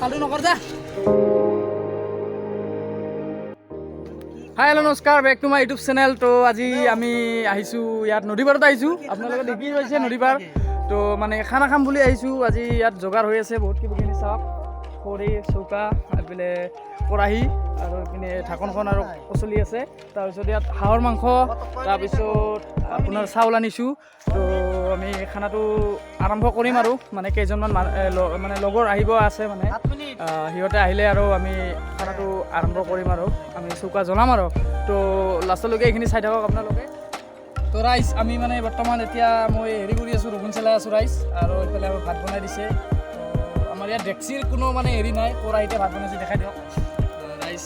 ফাল্টু নকৰ যা। হাই, হেল্ল', নমস্কাৰ, back to my YouTube channel. তো আজি আমি আহিছোঁ ইয়াত, নদী পাৰত আহিছোঁ। আপোনালোকে দেখি পাইছে নদী পাৰ। তো মানে খানা খাম বুলি আহিছোঁ আজি। ইয়াত যোগাৰ হৈ আছে বহুত কিবা কিবি। চাওক, খৰি, চৌকা, এইফালে কেৰাহী আৰু এইপিনে ঢাকনখন আৰু পাচলি আছে। তাৰপিছত ইয়াত হাঁহৰ মাংস, তাৰপিছত আপোনাৰ চাউল আনিছোঁ। তো আমি খানাটো আৰম্ভ কৰিম আৰু মানে কেইজনমান মানে লগৰ আহিব আছে মানে সিহঁতে আহিলে আৰু আমি খানাটো আৰম্ভ কৰিম আৰু আমি চৌকা জ্বলাম আৰু। তো লাষ্টলৈকে এইখিনি চাই থাকক আপোনালোকে। তো ৰাইজ, আমি মানে বৰ্তমান এতিয়া মই হেৰি কৰি আছোঁ, ৰগুন চেলাই আছোঁ ৰাইজ। আৰু এইফালে আমাৰ ভাত বনাই দিছে। তো আমাৰ ইয়াত ডেক্সিৰ কোনো মানে হেৰি নাই, কেৰাহীতে ভাত বনাইছে, দেখাই দিয়ক ৰাইজ।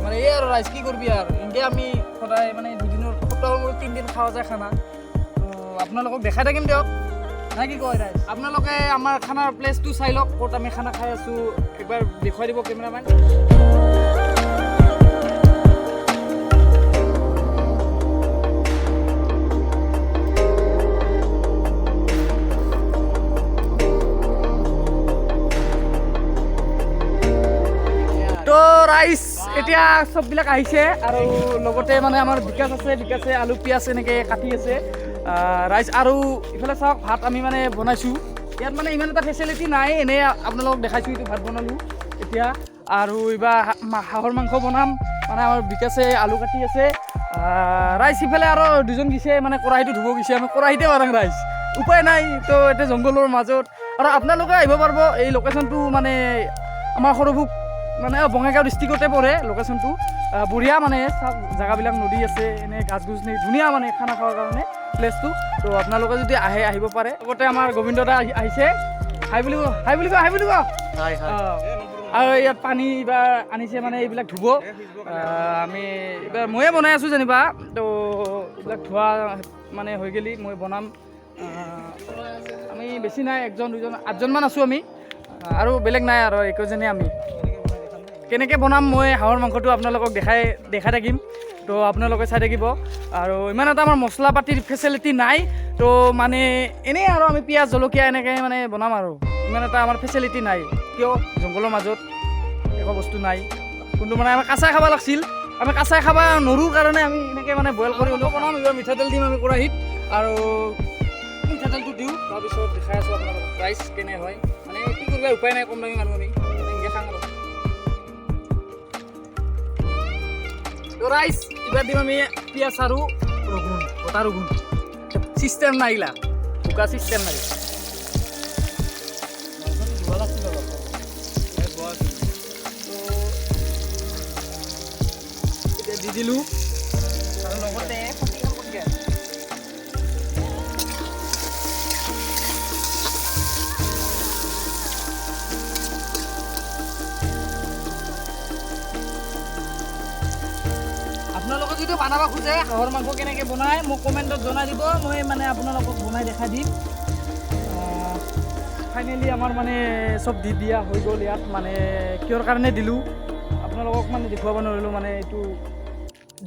মানে এই আৰু ৰাইজ, কি কৰিবি আৰু, এনেকৈ আমি সদায় মানে দুদিনৰ, সপ্তাহৰ মূৰত 3 দিন খোৱা যায় খানা। তো আপোনালোকক দেখাই থাকিম দিয়ক, না কি কয় ৰাইজ? আপোনালোকে আমাৰ খানাৰ প্লেচটো চাই লওক, ক'ত আমি খানা খাই আছোঁ। একবাৰ দেখুৱাই দিব কেমেৰামেন। তো ৰাইজ, এতিয়া চববিলাক আহিছে আৰু লগতে মানে আমাৰ বিকাশ আছে। বিকাশে আলু, পিঁয়াজ এনেকৈ কাটি আছে ৰাইজ। আৰু ইফালে চাওক, ভাত আমি মানে বনাইছোঁ। ইয়াত মানে ইমান এটা ফেচিলিটি নাই, এনেই আপোনালোকক দেখাইছোঁ। এইটো ভাত বনালোঁ এতিয়া আৰু এইবাৰ হাঁহৰ মাংস বনাম। মানে আমাৰ বিকাশে আলু কাটি আছে ৰাইজ। সিফালে আৰু দুজন গৈছে, মানে কেৰাহীটো ধুব গৈছে। আমি কেৰাহীতে বনাম ৰাইজ, উপায় নাই। তো এতিয়া জংঘলৰ মাজত আৰু আপোনালোকে আহিব পাৰিব। এই লোকেশ্যনটো মানে আমাৰ সৰভোগ মানে বঙাইগাঁও ডিষ্ট্ৰিক্টতে পৰে লোকেশ্যনটো। বঢ়িয়া মানে, চাওক জেগাবিলাক, নদী আছে, এনেই গাছ গছনি, ধুনীয়া মানে খানা খোৱাৰ কাৰণে প্লেচটো। তো আপোনালোকে যদি আহে, আহিব পাৰে। লগতে আমাৰ গোবিন্দ দা আহিছে। হাই বুলি ক, হাই বুলি ক, হাই বুলি ক। অঁ। আৰু ইয়াত পানী এইবাৰ আনিছে, মানে এইবিলাক ধুব। আমি এইবাৰ ময়ে বনাই আছোঁ যেনিবা। তো এইবিলাক ধোৱা মানে হৈ গ'লি মই বনাম। আমি বেছি নাই, একজন, দুজন, আঠজনমান আছোঁ আমি আৰু বেলেগ নাই আৰু একোজনেই আমি। কেনেকৈ বনাম মই হাঁহৰ মাংসটো আপোনালোকক দেখাই দেখাই থাকিম। তো আপোনালোকে চাই থাকিব। আৰু ইমান এটা আমাৰ মছলা পাতিৰ ফেচিলিটি নাই। তো মানে এনেই আৰু আমি পিঁয়াজ, জলকীয়া এনেকৈ মানে বনাম আৰু ইমান এটা আমাৰ ফেচিলিটি নাই। কিয় জংঘলৰ মাজত একো বস্তু নাই। কোনটো মানে আমি কাঁচাই খাব লাগছিল, আমি কাঁচাই খাব নৰোঁ কাৰণে আমি এনেকৈ মানে বইল কৰি হ'লেও বনাম। এইবাৰ মিঠাতেল দিম আমি কেৰাহীত আৰু মিঠাতেলটো দিওঁ, তাৰপিছত দেখাই আছোঁ আপোনালোকক ৰাইজ কেনে হয়। মানে কি কৰিব, উপায় নাই, কম দামী মানুহ আমি, এনেকৈ খাওঁ আৰু। তো ৰাইজ, এইবাৰ দিম আমি পিঁয়াজ আৰু ৰগুন, গোটা ৰগুন। চিষ্টেম নাই এইগিলা, বোকা চিষ্টেম নাই। তো এতিয়া দি দিলোঁ আৰু লগতে আপোনালোকে যদি বনাব খোজে, হাঁহৰ মাংস কেনেকৈ বনায় মোক কমেণ্টত জনাই দিব। মই মানে আপোনালোকক বনাই দেখাই দিম। ফাইনেলি আমাৰ মানে চব দি দিয়া হৈ গ'ল ইয়াত। মানে কিহৰ কাৰণে দিলোঁ আপোনালোকক মানে দেখুৱাব নোৱাৰিলোঁ। মানে এইটো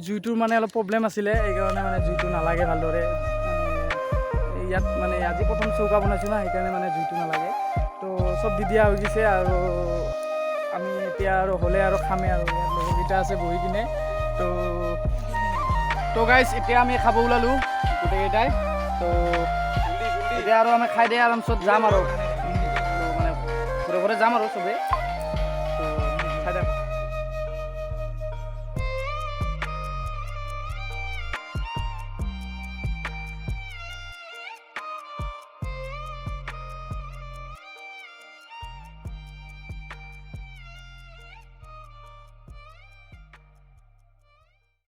জুইটোৰ মানে অলপ প্ৰব্লেম আছিলে, সেইকাৰণে মানে জুইটো নালাগে ভালদৰে। মানে ইয়াত মানে আজি প্ৰথম চৌকা বনাইছোঁ না, সেইকাৰণে মানে জুইটো নালাগে। তো চব দি দিয়া হৈ গৈছে আৰু আমি এতিয়া আৰু হ'লে আৰু খামেই আৰু। ইয়াত লগৰকেইটা আছে বহি কিনে। তো তো গাইজ, এতিয়া আমি খাব ওলালোঁ গোটেইকেইটাই। তো এতিয়া আৰু আমি খাই দিয়ে আৰামছত যাম আৰু। তো মানে ঘৰে ঘৰে যাম আৰু চবেই। তো খাই থাক।